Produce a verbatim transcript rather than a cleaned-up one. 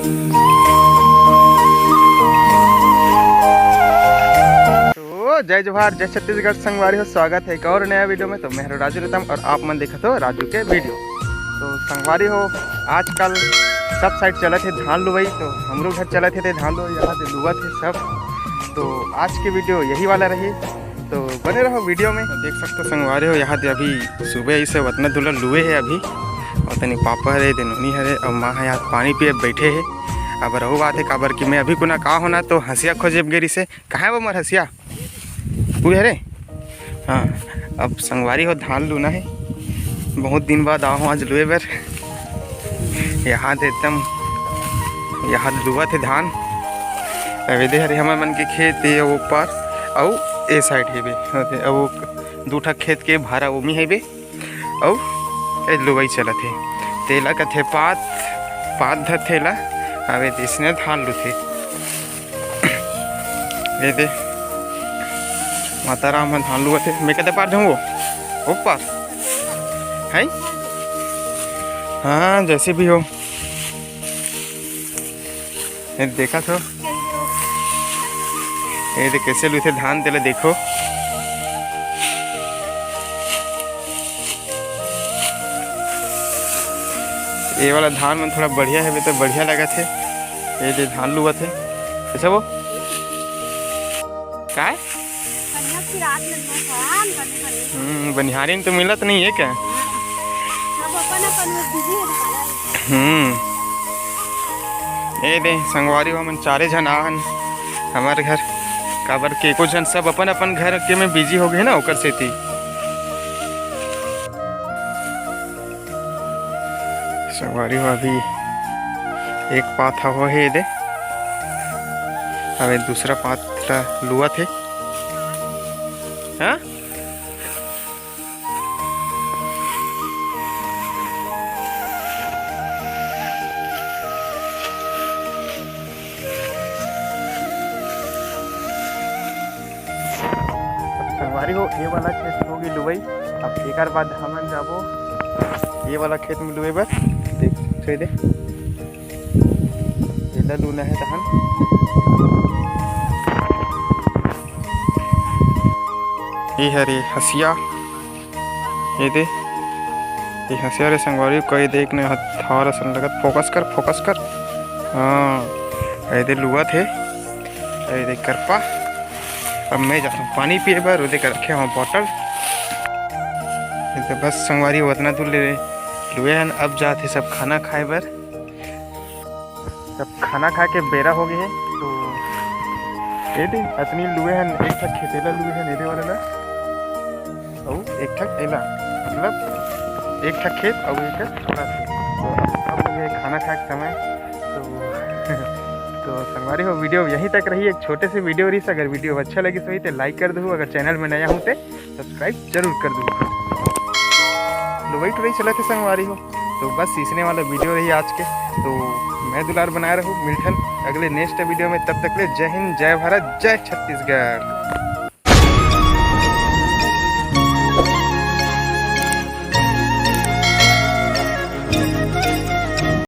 तो जय जोहार, जय छत्तीसगढ़ संगवारी हो, स्वागत है एक और नया वीडियो में। तो मैं हरो राजू नेताम और आप मन देखत हो राजू के वीडियो। तो संगवारी हो, आजकल सब साइड चलत हे धान लुवई, तो हमरो घर चलत हे ते धान लुवई, यहाँ से लुवत हे सब। तो आज के वीडियो यही वाला रही, तो बने रहो वीडियो में। देख सकते हो संगवारी हो, यहाँ दे अभी सुबह इसे वतना दुला लुए है अभी, और तनी पापा हरे, दे नोनी हरे, और माँ है यहाँ पानी पिए बैठे है। अब रहू बात है, काबर कि मैं अभी कुना का होना तो हंसिया खोजे गे रिसे। कहाँ है वो मोर हंसिया? तू हरे? हाँ, अब संगवारी हो धान लूना है, बहुत दिन बाद आहो आज लुए बर। यहाँ दे एकदम, यहाँ लुवत हे धान। अबे दे हरे हमर मन के खेत हे वो पार, अउ ए साइड हेबे। अउ दू ठक खेत के भारा ओमी हेबे, अउ ए लुवई चलत हे। तेला कथे पात, पात धरथे एला। अबे दे इसने धान लुथे। ए दे, माता राम ह धान लुवत हे। मैं कते पार जाऊँ वो? ओ पार। है? हाँ, जैसे भी हो। ए देखा तो। ए दे, कैसे लुथे धान, तेला देखो। ए वाला धान मन थोड़ा बढ़िया हेबे, तो बढ़िया लगत हे। ए दे, धान लुवत हे। कैसे वो? काय? बढ़िया पिरात लग रहा है, बने बने। हम्म, बनिहारिन तो मिलत नहीं है क्या? सब अपन अपन में बिजी है साला। हम्म। ए दे, संगवारी हो, हमन चारे झन आहन हमर घर, काबर के एको झन सब अपन अपन घर के में बिजी हो गए ना, ओकर सेती। संगवारी हो, अभी एक पात ह होहे दे, अबे दूसरा पात ला लुवत हे। हाँ? अब संगवारी हो, ये वाला खेत होगी लुवई। अब एकर बाद हमन जाबो ये वाला खेत में लुए बर। देख, छोड़ दे, एला लूना है तहन। ये हरे हसिया, ये दे, ये हंसिया रे संगवारी, कई देख ने हथौर असन लगत। फोकस कर, फोकस कर। हाँ, ये दे लुवत हे, ये दे करपा। अब मैं जाता हूँ पानी पिए बर, ओदे कर रखे हूँ बॉटल। ये तो बस संगवारी, ओतना दूर ले लुए हन। अब जात हे सब खाना खाए बर। अब खाना खा के बेरा हो गए है, तो ये दे अतनी लुए हन, एक ठक खेत एला लुए हन, एदे वाला ला, अउ एक ठक एला, मतलब एक ठक खेत अउ एक ठक थोड़ा सा। तो अब हो गए खाना खाए के समय। तो तो संगवारी हो, वीडियो यहीं तक रही, एक छोटे से वीडियो रही। अगर वीडियो अच्छा लगी सही तो लाइक कर दो, अगर चैनल में नया हूँ तो सब्सक्राइब जरूर कर दो। लुवई टुरई चलत हे संगवारी हो, तो बस इसने वाला वीडियो रही आज के। तो मैं दुलार बनाए रहूँ, मिलथन अगले नेक्स्ट वीडियो में। तब तक ले जय हिंद, जय भारत, जय छत्तीसगढ़।